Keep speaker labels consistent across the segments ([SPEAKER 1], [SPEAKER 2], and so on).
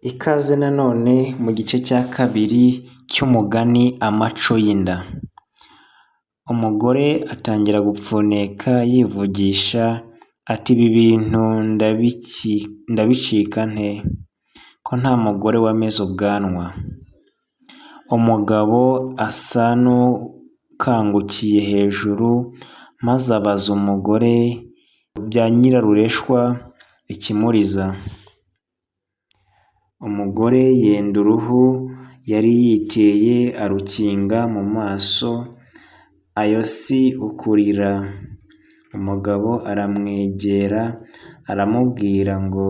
[SPEAKER 1] Ikaze nanone mu gice cya kabiri cy'umugani amaco y'inda. Umugore atangira gupfuneka yivugisha ati ibi bintu ndabicika nte ko nta mugore wameze ubwanwa. Umugabo asa n'ukangukiye hejuru maze abaza umugore bya nyirarureshwa ikimuriza. Umugore yenda uruhu yari yiteye arukinga mu maso, ayo si ukurira. Umugabo aramwegera aramubwira ngo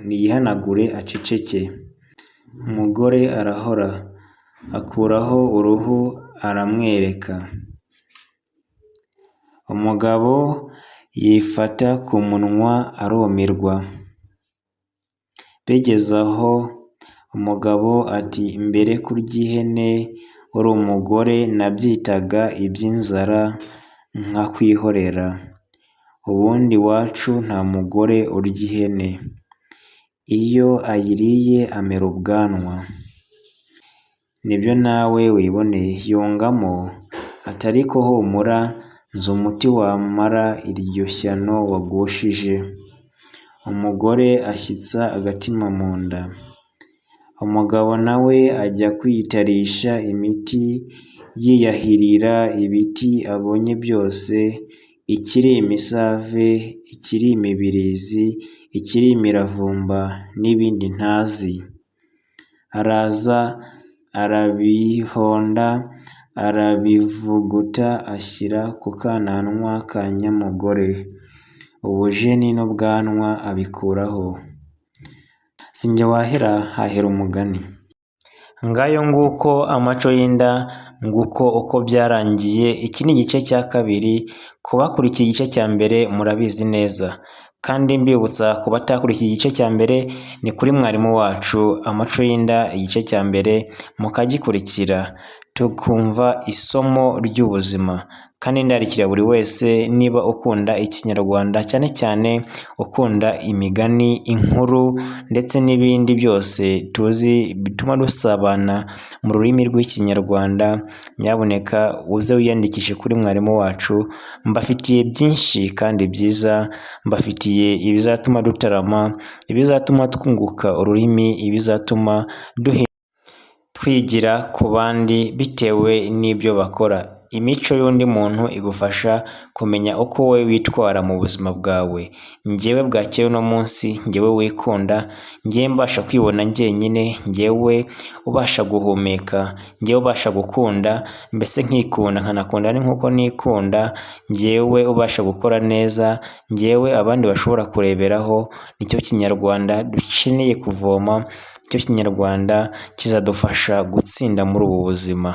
[SPEAKER 1] niyihanagure aceceke. Umugore arahora, akuraho uruhu aramwereka. Umugabo yifata ku munwa arumirwa. Bigeze aho umugabo ati mbere kurya ihene uri umugore nabyitaga iby'inzara nkakwihorera. Ubundi iwacu nta mugore urya ihene. Iyo ayiriye amera ubwanwa. Nibyo nawe wiboneye. Yungamo ati ariko humura nzi umuti wamara iryo shyano wagushije. Umugore ashyitsa agatima mu nda. Umugabo nawe ajya kwitarisha imiti yiyahirira ibiti abonye byose, ikiri imisave, ikiri imibirizi, ikiri imiravumba n'ibindi ntazi. Araza arabihonda, arabivuguta ashyira ku kananwa ka nyamugore. Ubujeni n'ubwanwa abikuraho. Si njye wahera hahera umugani. Ngayo nguko amaco y'inda, nguko uko byarangiye, iki ni igice cya kabiri, ku bakurikiye igice cya mbere murabizi neza. Kandi mbibutsa ku batakurikiye igice cya mbere, ni kuri mwarimu wacu amaco y'inda igice cya mbere mukagikurikira, tukumva isomo ry'ubuzima. Kandi ndarikira buri wese niba ukunda ikinyarwanda cyane cyane ukunda imigani, inkuru ndetse n'ibindi byose tuzi bituma dusabana mu rurimi rw'ikinyarwanda, nyabuneka uze wiyandikishe kuri mwarimu wacu, mbafitiye byinshi kandi byiza, mbafitiye ibizatuma dutarama, ibizatuma twunguka ururimi, ibizatuma twigira ku bandi bitewe n'ibyo bakora. Imico y'undi muntu igufasha kumenya uko wowe witwara mu buzima bwawe. Njyewe bwakeye uno munsi, njyewe wikunda, njyewe mbasha kwibona njyenyine, njyewe ubasha guhumeka, njyewe ubasha gukunda, mbese nkikunda nkanakunda ni nk'uko nikunda, njyewe ubasha gukora neza, njyewe abandi bashobora kureberaho, nicyo kinyarwanda dukeneye kuvoma, nicyo kinyarwanda kizadufasha gutsinda muri ubu buzima.